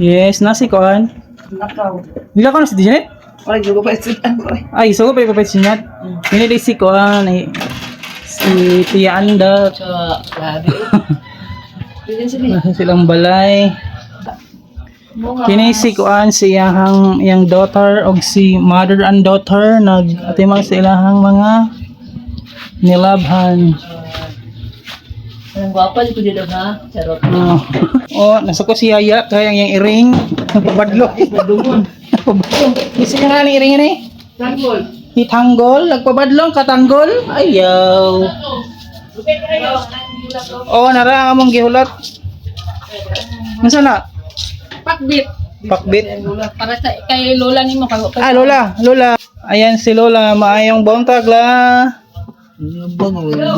Yes, nasi koan. Nakaw. Nila ko na si Janet? Wala juga pa sudan ko. Ay, so pa ipapait si Janet. Pinili si koan ay si Tia Anda. So, grabe. Pwede sila. Nasa silang balay. Kini si kuan si iyahang iyang daughter og si mother and daughter nag atimang sa ilahang mga nilabhan. Ang gwapa dito dito ha. Charot. Oh, oh nasa ko si Yaya kaya ang iyang iring nagpabadlo. Dungon. Nagpabadlong. Isa nga ni iring ini. Tanggol. Itanggol, nagpabadlong katanggol. Ayaw. Oh, nara ang among gihulat. Unsa na? Pakbit. Pakbit. Para sa kay Lola nimo kay Ah, Lola, Lola. Ayan si Lola, maayong buntag la.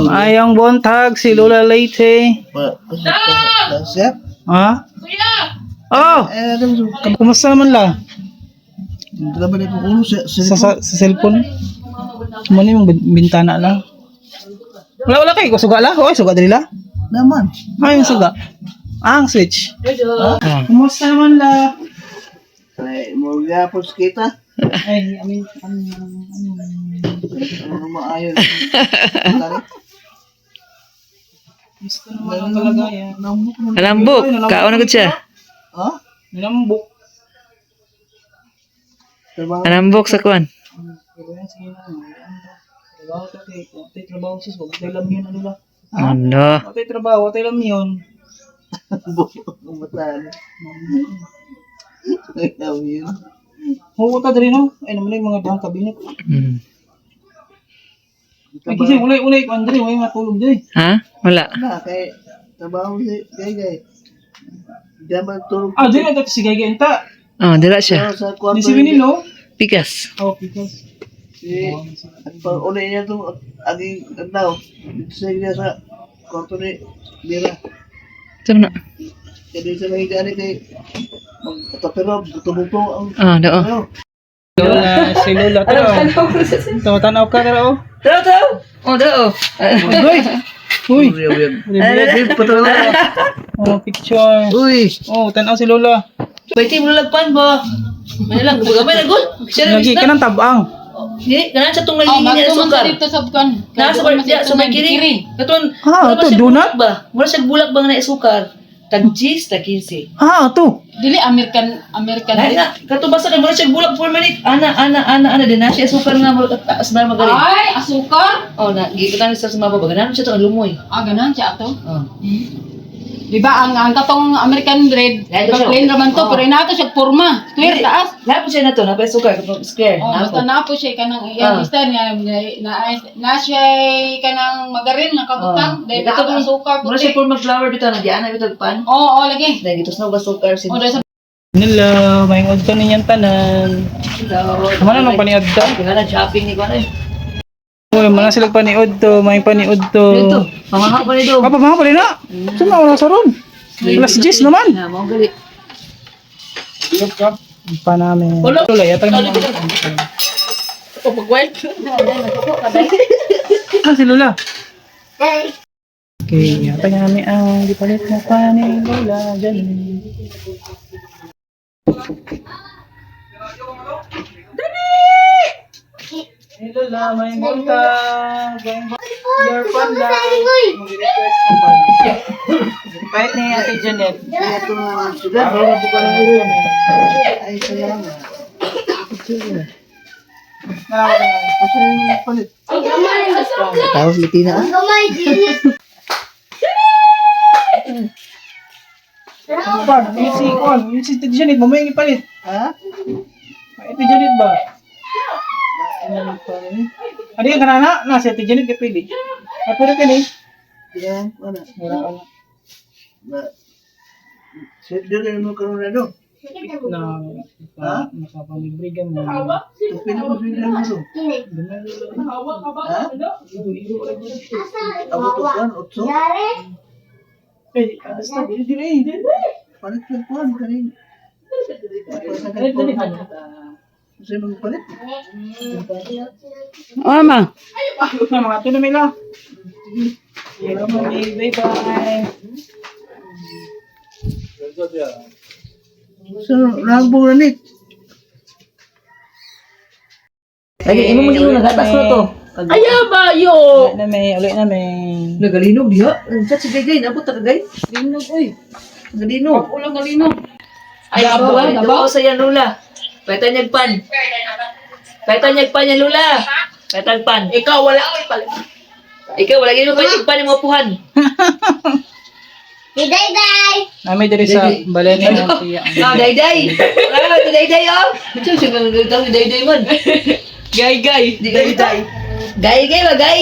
Maayong buntag si Lola Leyte. Ha? Oh! Kumusta naman la? Sa cellphone? Mo ni yung bintana la. Wala wala kay suga la. Oy, suga diri la. Naman. Ay, yung suga. Ah, ang switch. Ah. Kumusta naman la? Ay, mo gyapon kita. Ay, I mean, ano, Ano maayo. Tari. Kumusta naman ang kalagayan? Nambok na. Nalambok. Kaon na gud siya. Ha? Nalambok. Trabaho. Nalambok sa kuan. Pero yan, sige na. Trabaho to, kay. Watay trabaho sis, wag tayo lam yun, ano la. Ano? Watay trabaho, watay lam yun. Nambok ang bataan. Ayaw yun. Huwag ta diri no. Ay naman yung mga dahang kabinet. Ay kasi ulay ulay ko Andre, way matulog diri. Ha? Wala. Na, kay trabaho si Gay Gay. Di man tulog. Ah, diri ang si Gege enta. Oh, dira siya. Sa kwarto. Di si Winnie no. Pikas. Oh, because Si, ang pag-uli niya itong aging adlaw. Dito sa niya sa kwarto ni Mira. Sama na. Kaya di sa mahigaan ni kay magtapiro, buto-buto ang Oh, dao. ano. Lola, si Lola tara. Tama tanaw ka tara oh. Dao, dao. Oh, dao. Uy. Uy. Uy, patalo. Oh, picture. Uy! Oh, tanaw si Lola. Pwede mo lagpan ba? May lang, gamay na gud. Siya Lagi ka ng tabang. Di, kanan sa tong Oh, nagiging niya magtuman sa sukar. dito sa kuan. Nasa ba siya sa may kiri. Katon. Ah, wala ba ito, siya donut? bulak ba? Wala siya bulak ba nga na sukar? Tag 10, tag 15. Ah, to. Dili American American. Lahi na, kato basta kay mura siya bulak for minute. Ana, ana, ana, ana din na siya sukar nga mura taas na magaling. Ay, asukar. Oh, na gitan sa mababa ganan siya to ang lumoy. Ah, ganan siya ato. Oh. Di ba ang katong American bread, Lahi di ba siya. plain raman to, Oh. pero inato siya porma, square Dili. taas. Lahi po siya na to, napay sukar katong square. Oh, Napo. basta na po siya kanang iyang Ah. style nga na, na, na siya kanang magarin nga kabutang, Oh. dahil Kato na asukar Mura siya puti. porma flower bitaw na diana bitaw pan. Oo, oh, lagi. Dahil gitos na ba sukar sin. Oh, dahil sa Hello, may udto ninyang tanan. Mana nang paniod to? Kailangan shopping ni kuan eh. Uy, mana sila paniod to, may paniod to. Dito, pamaha pa nito. Papa, mga pala na. Saan na wala sa ron? Alas 10 naman. Na, mao gali. Pa namin. Wala. Wala, yatag naman. O pag wild. Ah, si Lola. Okay, yatag namin ang gipalit na pa ni Lola. Diyan. Dali! Hey Lola, may buntag. Your panda. Mag-request ko pa. Kahit ni Ate Janet. Ito na sila. Ay, salamat. Asa yung palit? Tawag Litina ah. Pa, yung si Kon, yung si Ate Janet, mamaya yung ipalit. Ha? Ate Janet ba? Ano palit? Ano yung kanana? Na, si Ate Janet kapili. Ah, pero kani. Diyan, ano? Wala ka na. Na. Sit doon na mo karon na do. Na, Ha? nakapalibre mo. Tapin mo sila mo do. Ha? Abot og kuan otso. Eh, basta, dili, dili, dili. Palit lang kuan kanin. Dali, dali. Sa mga palit? Oh, ma. Na, mga ito na mila. Bye bye. So, ragbong na ni. Lagi imo mo ni nagatas na to. Ayaw ba yo? Ulit na may, ulit na may. Nagalinog diha. Ang chat si Gay, nabot ta ka Gay. Linog oy. Nagalinog. Ulang galinog. Ay, abaw, abaw sa yan lula. Paitan niyag pan. Paitan niyag pan yan lula. Paitan pan. Ikaw wala oy pala. Ikaw wala gid mo paitan pan imong puhan. Nami diri sa balay ni ang siya. Ah, dayday. Ah, dayday oh. Ito siya nga tawag dayday man. Gay gay. Dayday. Gay gay ba gay?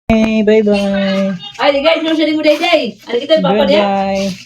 Hey, bye bye. Ay, gay, sino siya ni mo dayday? Ano kita papa niya? Goodbye.